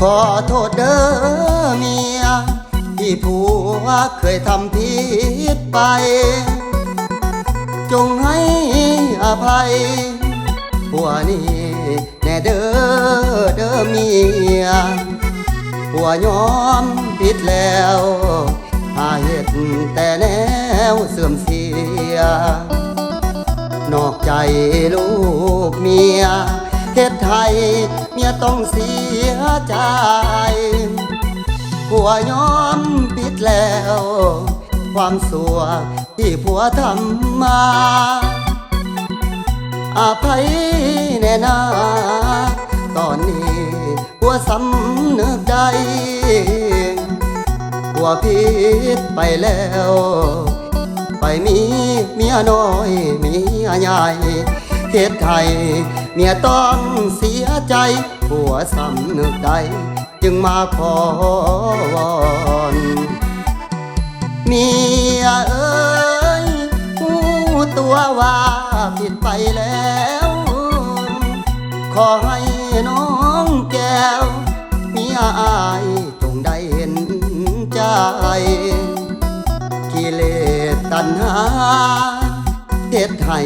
ຂໍໂທດເດີເມຍ ທີ່ຜົວເຄີຍທຳຜິດໄປ ຈົ່ງໃຫ້ອະໄພຜົວນີ້ແດ່ເດີ ເດີເມຍ. ຜົວຍອມຜິດແລ້ວ ຫາເຮັດແຕ່ແນວເສື່ອມເສຍ ນອກໃຈລູກເມຍ ເຮັດໃຫ້ເມຍຕ້ອງເສຍໃຈ. ຜົວຍອມຜິດແລ້ວ ຄວາມຊົ່ວທີ່ຜົວທຳມາ ອະໄພແດ່ນາ ຕອນນີ້ຜົວສຳນຶກໄດ້ ຜົວຜິດໄປແລ້ວ ໄປມີເມຍນ້ອຍເມຍໃຫຍ່ ເຮັດໃຫ້ເມຍຕ້ອງເສຍໃຈ ຜົວສຳນຶກໄດ້ ຈຶ່ງມາຂໍວອນ ເມຍເອີຍ ຮູ້ຕົວວ່າຜິດໄປແລ້ວ ຂໍໃຫ້ນ້ອງແກ້ວ ເມຍອ້າຍຈົ່ງໄດ້ເຫັນໃຈ ກິເລດຕັນຫາ ເຮັດໃຫ້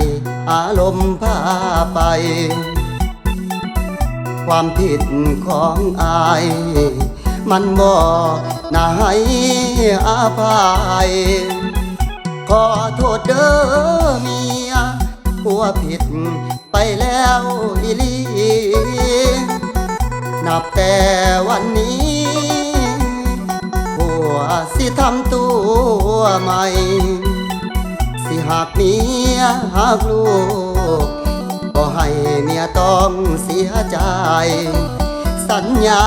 ອາລົມພາໄປ ຄວາມຜິດຂອງອ້າຍ ມັນບໍ່ໜ້າໃຫ້ອະໄພ ຂໍໂທດເດີເມຍ ຜົວຜິດໄປແລ້ວອີ່ຫຼີ ນັບແຕ່ວັນນີ້ ຜົວຊິທຳຕົວໃໝ່ ຊິຮັກເມຍຮັກລູກ ບໍ່ໃຫ້ເມຍຕ້ອງເສຍໃຈ ສັນຍາ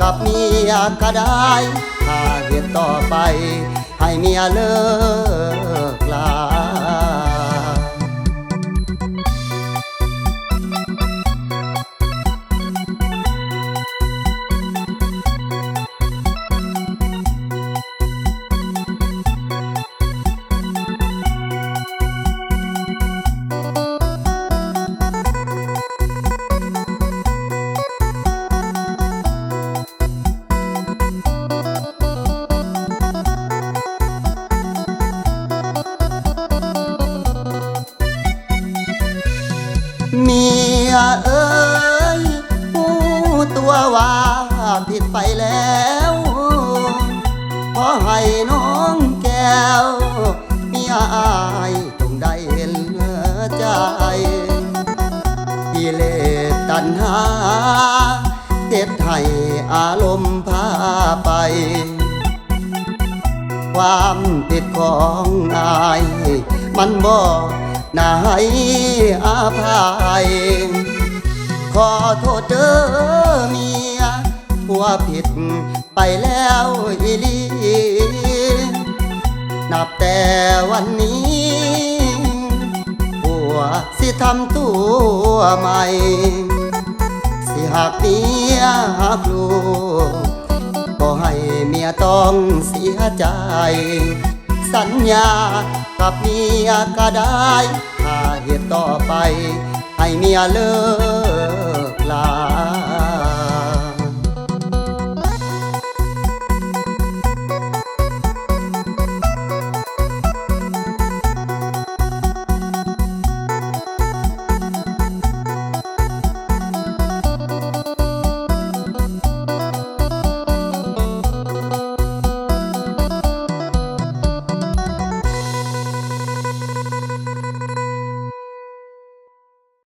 ກັບເມຍກໍໄດ້ ຖ້າເຮັດຕໍ່ໄປໃຫ້ເມຍເລີກລາ. ເມຍເອີຍ ຮູ້ຕົວວ່າຜິດໄປແລ້ວ ຂໍໃຫ້ນ້ອງແກ້ວ ເມຍອ້າຍຈົ່ງໄດ້ເຫັນໃຈ ກິເລດຕັນຫາ ເຮັດໃຫ້ອາລົມພາໄປ ຄວາມຜິດຂອງອ້າຍ ມັນບໍ່ໜ້າໃຫ້ອະໄພ ຂໍໂທດເດີເມຍ ຜົວຜິດໄປແລ້ວອີ່ຫຼີ ນັບແຕ່ວັນນີ້ ຜົວຊິທຳຕົວໃໝ່ ຊິຮັກເມຍຮັກລູກ ບໍ່ໃຫ້ເມຍຕ້ອງເສຍໃຈ ສັນຍາກັບເມຍກໍໄດ້ ຖ້າເຮັດຕໍ່ໄປໃຫ້ເມຍເລີກລາ.